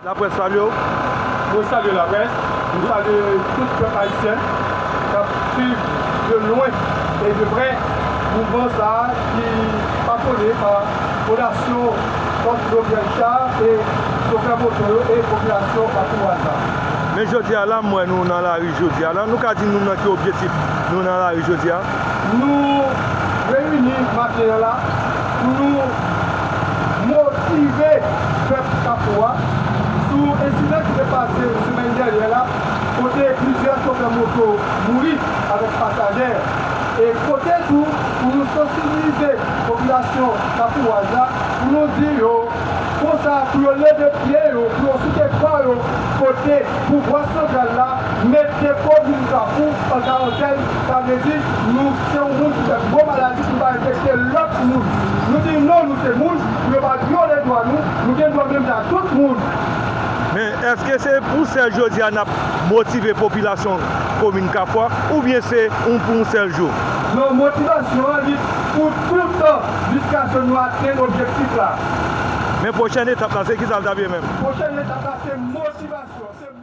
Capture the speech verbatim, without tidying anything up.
Laprès salye w. Mwen salye laprès, mwen salye tout pèp ayisyen k ap swiv de lwen e de prè mouvman sa a ki patwone pa Fondasyon Kòt Lobyèl Cha e chofè moto yo e popilasyon Kafou Waza. Men jodi a la, m wè nou nan lari jodi a la. Nou ka di nou nan ki objektif nou nan lari jodi a? Nou reyini maten an la pou nou motive pèp Kafou a sou ensidan ki te pase semèn dènyè la, kote plizyè chofè moto mouri avèk pasajè. E kote tou pou nou sansibilize popilasyon Kafou Waza pou nou di yo konsa pou yo leve pye yo, pou yo souke kò yo kote pouvwa santral la mete komin Kafou an karantèn. Sa vle di nou se yon moun ki fè gwo maladi pou pa enfekte lòt moun. Nou di non, nou se moun, pou yo pa vyole dwa nou, nou gen dwa menm jan ak tout moun. Men èske se pou sèl jodi a n ap motive popilasyon komin Kafou a, oubyen se yon pou yon sèl jou? Non, motivasyon an li pou toutan jiskaske nou atenn objektif la. Men pwochèn etap la, se kisa l t ap ye menm? Pwochèn etap la se motivasyon. Se